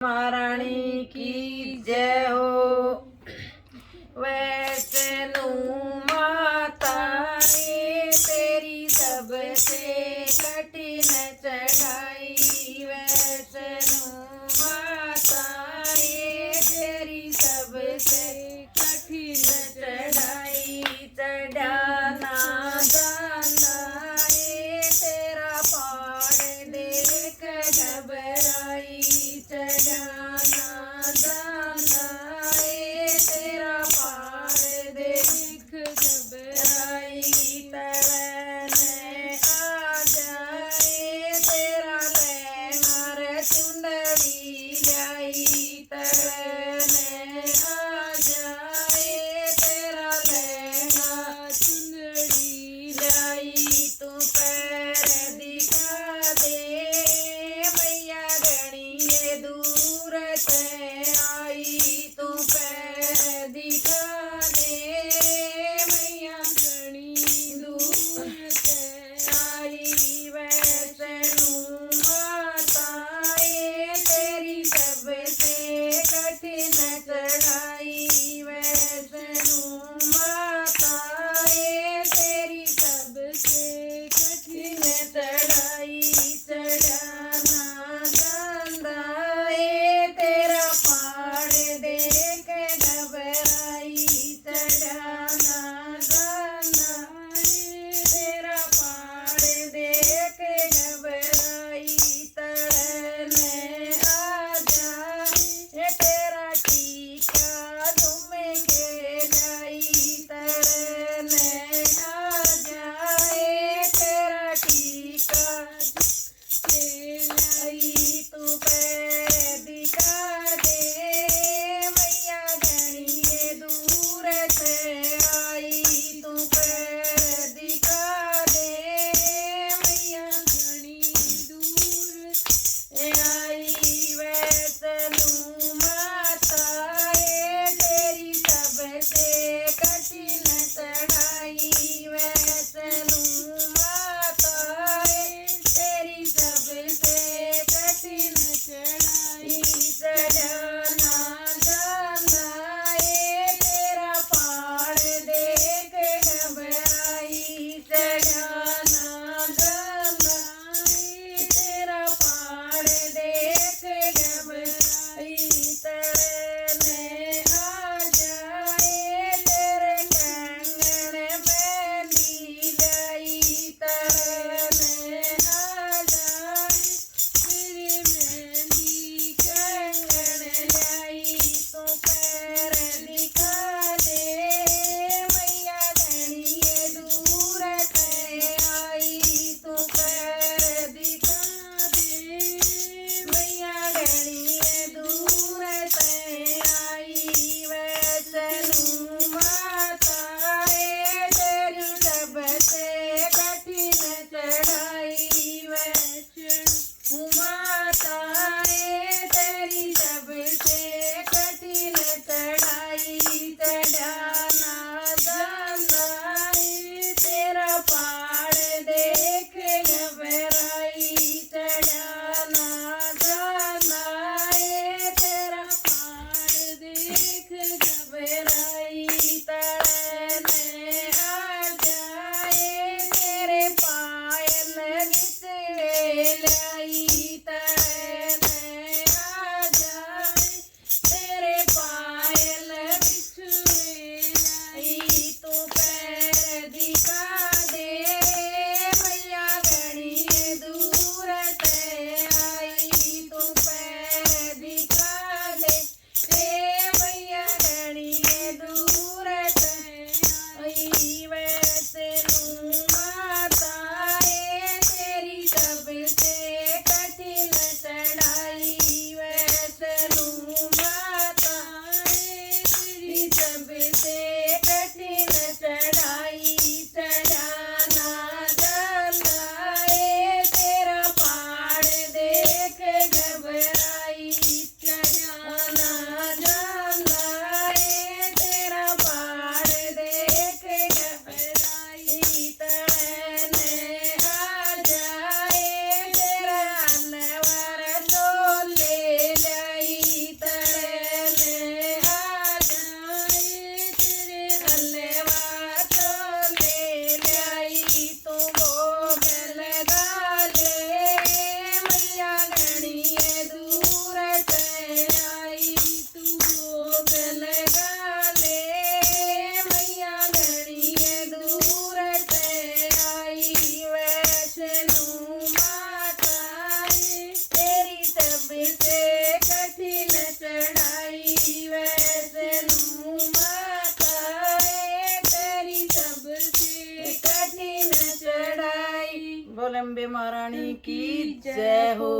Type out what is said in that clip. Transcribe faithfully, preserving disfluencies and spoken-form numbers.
महारानी की जय हो। वैष्णो माता ये तेरी सबसे कठिन चढ़ाई, वैष्णो माता ये तेरी सबसे कठिन चढ़ाई। चढ़ा ना जांदा ये तेरा पहाड़ देख घबराई, चढ़ा ना जांदा ये तेरा पहाड़ देख घबराई। तड़ने आ जाए तेरा लहंगा रे चुंदड़ी लाई, तड़ने आ जाए तेरा लहंगा चुंदड़ी लाई। तू पैर दिखा दे मैया घणी ये दूर ते आई, तू पैर दिखा दे मैया घणी दूर ते आई। वैष्णो माता ये तेरी सबसे कठिन चढ़ाई, वैष्णो माता ये तेरी सबसे कठिन चढ़ाई। चढ़ा ना जांदा ये तेरा अम्बे महारानी की जय हो।